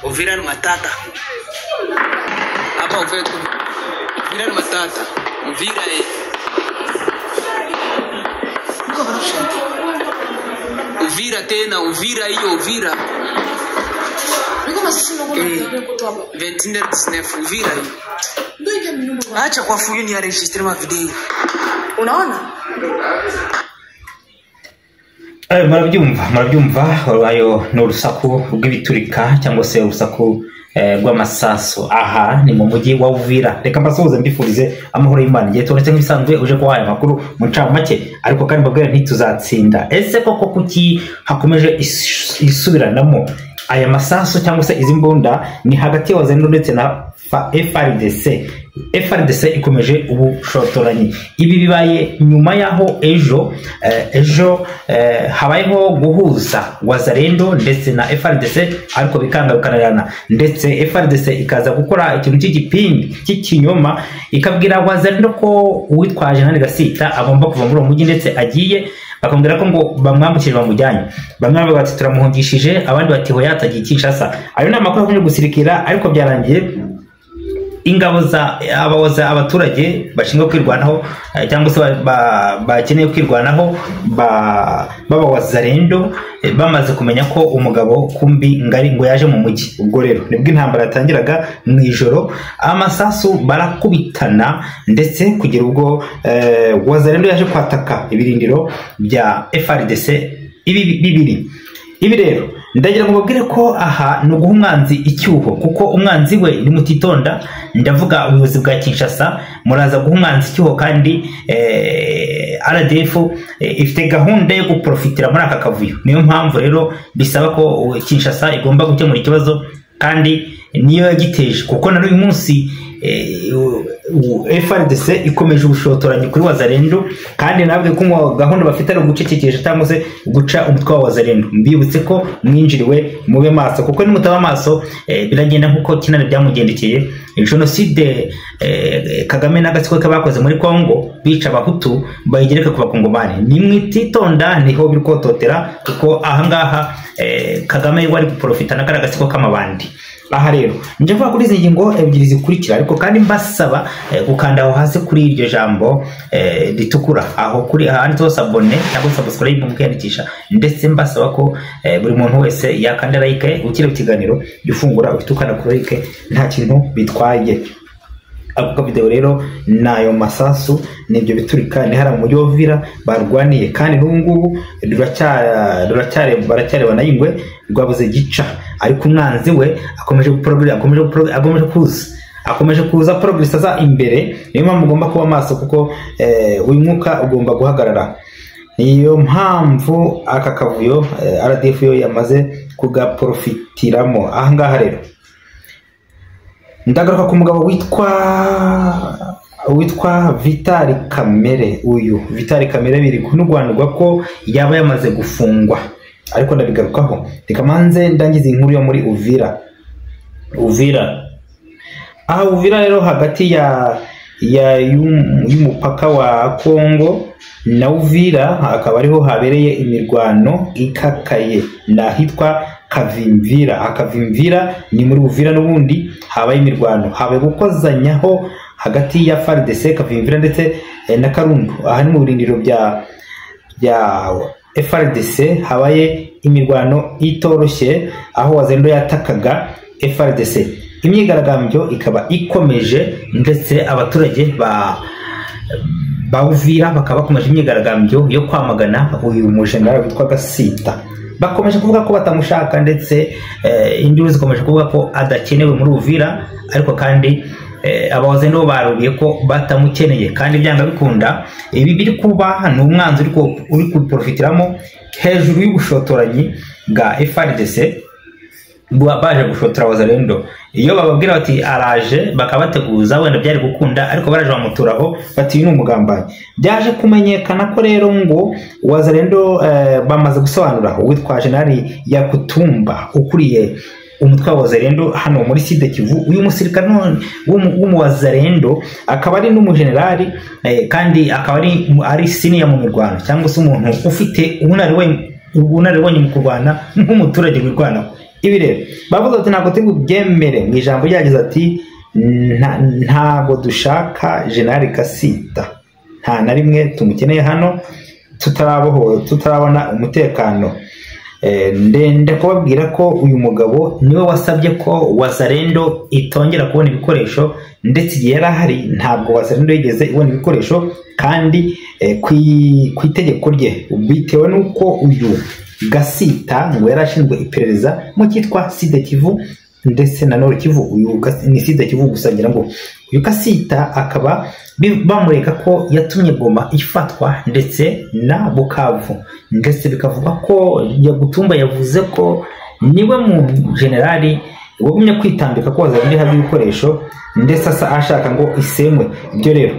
Uvira ni matata. Hapa Uvira Uvira ni matata. Uvira Uvira tena Uvira hiyo Uvira. 29 Uvira hiyo. Acha kwa fuyo ni registre ma video. Unaona? Murabyumva ayo ni urusaku rw'ibiturika cyangwa se urusaku rw'amasaso. Aha ni mu mujyi wa Uvira. Reka mbasuhuze mbifurize amahoro y'Imana. Igihe tubonetse nk'ibisanzwe uje kubaha amakuru mu ncamake, ariko kandi mbabwira ntituzatsinda. Ese koko kuki hakomeje isubiranamo aya masaso cyangwa se izi mbunda? Ni hagati ya Wazalendo ndetse na FARDC. FARDC ikomeje ubushotoranyi. Ibi bibaye nyuma yaho ejo habayeho guhuza Wazalendo ndetse na FARDC, ariko bikanga bikanarana, ndetse FARDC ikaza gukora ikintu cy'igipingi cy'ikinyoma, ikabwira Wazalendo ko uwitwaje Jenerali Gasita agomba kuva muri uwo mujyi ndetse agiye. Bakamubwira ko ngo bamwambukije bamujyanye. Bamwe bavuga bati turamuhungishije, abandi bati hoya atagiye Kinshasa. Ayo ni amakuru akomeje gusirikira, ariko byarangiye ingabo za abawoza abaturage bashinzwe kwirwanaho cyangwa se bakeneye kwirwanaho baba Wazalendo bamaze kumenya ko umugabo kumbi ngari ngo yaje mu mujyi. Ubwo rero nibwo intambara yatangiraga mu ijoro, amasasu barakubitana, ndetse kugira ubwo Wazalendo yaje kwataka ibirindiro bya FARDC ibi bibiri. Ibi rero ndagira ngo mbabwire ko aha ni uguha umwanzi icyuho, kuko umwanzi we ni mutitonda. Ndavuga ubuyobozi bwa Kinshasa, muraza guha umwanzi icyuho, kandi RDF ifite gahunda yo guprofitira muri aka kavuyo. Niyo mpamvu rero bisaba ko Kinshasa igomba gukemura ikibazo, kandi niyo yagiteje, kuko na uyu munsi FARDC ikomeje ubushotoranyi kuri Wazalendo, kandi nabwe ko gahunda bafite ari ugucecekesha cyangwa se guca umutwe wa Wazalendo. Mbibutse ko mwinjiriwe, mube maso, kuko nimutaba maso biragenda nkuko kinani byamugendekeye. Jenoside Kagame n'agatsiko ke bakoze muri Kongo bica abahutu bayigereka ku bakongomani. Nimwititonda niho biri kototera, kuko ahangaha Kagame wari guprofita na karagasiko k'amabandi. Aha rero nje mvuga kuri izi ngingo ebyiri zikurikira, ariko kandi mbasaba gukanda aho hasi kuri iryo jambo ritukura, aho kuri ahanditseho s'abonner cyangwa subscribe mukiyandikisha, ndetse mbasaba ko buri muntu wese yakanda like ukiri mu kiganiro, ufungura utukana kuri like, nta kintu bitwaye. Ako video rero nayo masasu nibyo biturika ni hara mu mujyi wa Uvira barwaniye, kandi n'ubu ngubu baracyarebana y'ingwe rwabuze gica, ariko umwanzi we akomeje akomeje kuza progress aza imbere. Niyo mpamvu ugomba kuba maso, kuko uyu mwuka ugomba guhagarara. Niyo mpamvu aka kavuyo RDF yo yamaze kugaprofitiramo. Aha ngaha rero ndagaruka ku mugabo witwa Vital Kamerhe. Uyu Vital Kamerhe biri kunurwanirwa ko yaba yamaze gufungwa, ariko ndabigarukaho. Reka manze ndangize inkuru yo muri Uvira. Uvira aha Uvira rero hagati ya y'umupaka wa Kongo na Uvira akaba ariho habereye imirwano ikakaye, nahitwa Kavimvira. Akavimvira ni muri Uvira n'ubundi habaye imirwano, habaye gukozanyaho hagati ya FARDC Kavimvira ndetse na Karundu. Aha ni mu birindiro bya FARDC habaye imirwano itoroshye, aho Wazalendo yatakaga FARDC. Imyigaragambyo ikaba ikomeje, ndetse abaturage ba Uvira bakaba bakomeje imyigaragambyo yo kwamagana uyu mujenerali witwa Gasita. Bakomeje kuvuga ko batamushaka, ndetse induru zikomeje kuvuga ko adakenewe muri Uvira, ariko kandi Abawazalendo barubiye ko batamukeneye, kandi byanga bikunda ibi biri kuba ni umwanzi uri kuprofitiramo hejuru y'ubushotoranyi bwa FARDC baje gushotora Wazalendo. Iyo bababwira bati araje bakabateguza wenda byari gukunda, ariko baraje bamuturaho bati uyu ni umugambanyi. Byaje kumenyekana ko rero ngo Wazalendo bamaze gusobanura uwitwa Jenerali Yakutumba ukuriye umutwe wa Wazalendo hano muri Sud Kivu. Uyu musirikare w'umuwazalendo akaba ari n'umujenerali, kandi akaba ari senior mu mirwano, cyangwa se umuntu ufite ubunararibonye mu kurwana nk'umuturage wirwanaho. Ibi rero bavuze ati ntabwo turi bubyemere. Mu ijambo ryagize ati ntabwo dushaka General Kasita, nta na rimwe tumukeneye hano tutarabona umutekano. Ndende kubabwira ko uyu mugabo niwe wasabye ko Wazalendo itongera kubona ibikoresho, ndetse igihe yari ahari ntabwo Wazalendo yigeze ibona ibikoresho, kandi ku itegeko rye, bitewe n'uko uyu Gasita ngo yari ashinzwe iperereza mu cyitwa Sud Kivu ndetse na Nord Kivu. Uyu ni Sud Kivu gusa, ngira ngo uyu Kasita akaba bamureka ko yatumye Goma ifatwa ndetse na Bukavu, ndetse bikavugwa ko Yagutumba yavuze ko niwe mu generali wagumye kwitambika ko Wazalendo ihabwa ibikoresho, ndetse asa ashaka ngo isemwe. Ibyo rero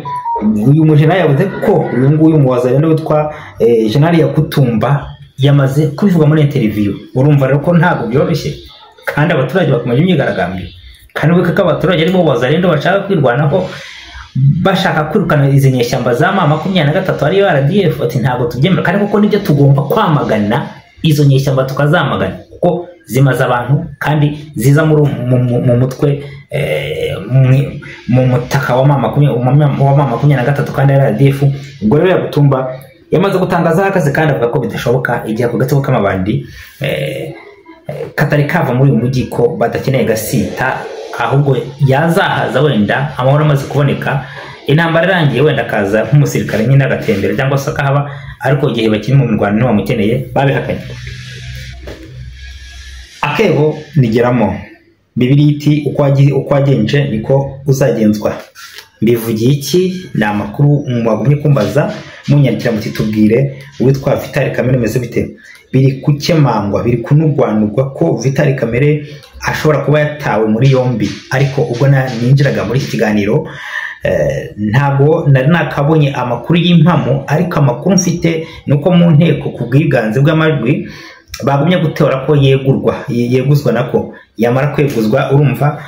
uyu mujenerali yavuze ko uyu nguyu mu Wazalendo witwa General Yakutumba yamaze kubivuga muri interview. Urumva rero ko ntabwo byoroshye, kandi abaturage bakomeje imyigaragambyo, kandi wibuke ko abaturage arimo Wazalendo bashaka kwirwanaho, bashaka kwirukana izi nyeshyamba za M23 ariyo RDF. Ati ntabwo tubyemera, kandi kuko nibyo tugomba kwamagana izo nyeshyamba, tukazamagana kuko zimaze abantu kandi ziza mu mutwe mu mutaka wa M23 kandi RDF. Ubwo rero Yagutumba yamaze gutangaza akazi, kandi avuga ko bidashoboka igihe ako gatsiko k'amabandi katari kava muri uyu mujyi, ko badakeneye Gasita, ahubwo yazahaza wenda amahoro amaze kuboneka, intambara irangiye, wenda akaza nk'umusirikare nyine agatembera cyangwa se akahaba, ariko igihe bakiri mu mirwano ntibamukeneye, babihakanye. Akebo nigeramo Bibiliya iti uko wagenje niko uzagenzwa. Mbivugiye iki? Ni amakuru mwagumye kumbaza munyandikira muti tubwire uwitwa Vital Kamerhe meze bite. Biri kukemangwa, biri kunugwanugwa ko Vital Kamerhe ashobora kuba yatawe muri yombi, ariko ubwo ninjiraga muri iki kiganiro ntabwo nari nakabonye amakuru y'impamo, ariko amakuru mfite nuko mu nteko ku bwiganze bw'amajwi bagumye gutora ko yegurwa, yeguzwa nako yamara kweguzwa, urumva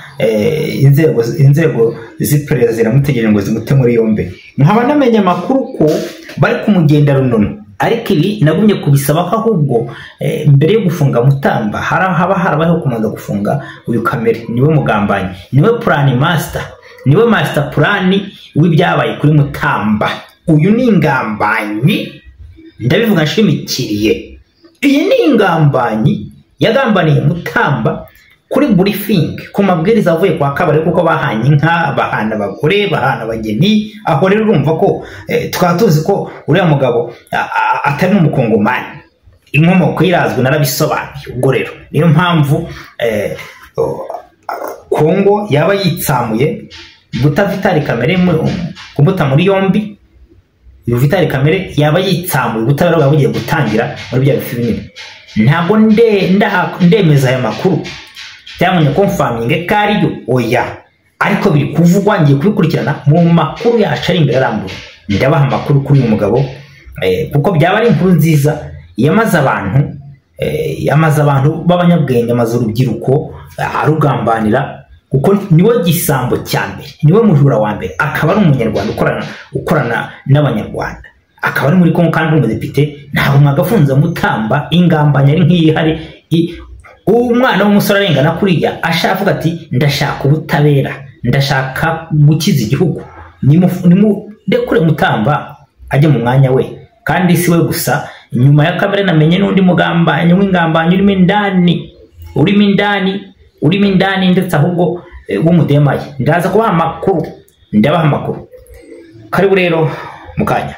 inzego z'iperereza ziramutegereje ngo zimute muri yombi. Nkaba namenye amakuru ko bari kumugenda runono, ariko ibi nagumye kubisaba ko ahubwo mbere yo gufunga Mutamba haba harabaho kumanza gufunga uyu Kamerhe. Niwe mugambanyi, niwe plan master, niwe master plan w'ibyabaye kuri Mutamba. Uyu ni ingambanyi, ndabivuga nshimikiriye. Iyi ni ingambanyi yagambaniye Mutamba kuri briefing, ku mabwiriza avuye kwa Kabare, kuko bahanye inka, bahana abagore, bahana abageni. Aho rero urumva ko tukaba tuzi ko uriya mugabo atari n'umukongomani, inkomoko irazwi narabisobanuye. Ubwo rero niyo mpamvu Kongo yaba yitsamuye guta Vital Kamerhe, kumuta muri yombi. Uyu Vital Kamerhe yaba yitsamuye ubutabera bwaba bugiye gutangira muri bya bifi binini. Ntabwo ndemeza aya makuru cyangwa ngo confirming ko ariyo, oya, ariko biri kuvugwa, ngiye kubikurikirana mu makuru yacu ari imbere arambuye. Ndabaha amakuru kuri uyu mugabo kuko byaba ari inkuru nziza. Yamaze abantu, yamaze abantu b'abanyabwenge, amaze urubyiruko arugambanira, kuko niwe gisambo cya mbere, niwe mujura wa mbere, akaba ari umunyarwanda ukorana n'abanyarwanda, akaba ari muri Kongo kandi umudepite. Ntabwo mwagafunze Mutamba ingambanya ari nk'iyihari. Umwana w'umusore arengana kuriya ashaka avuga ati ndashaka ubutabera, ndashaka gukiza igihugu, nimundekure Mutamba ajye mu mwanya we. Kandi si we gusa, nyuma ya Kamerhe namenye n'undi mugambanyi w'ingambanyi urimo indani ndetse ahubwo w'umudemaye. Ndaza kubaha amakuru, ndabaha amakuru. Karibu rero mukanya.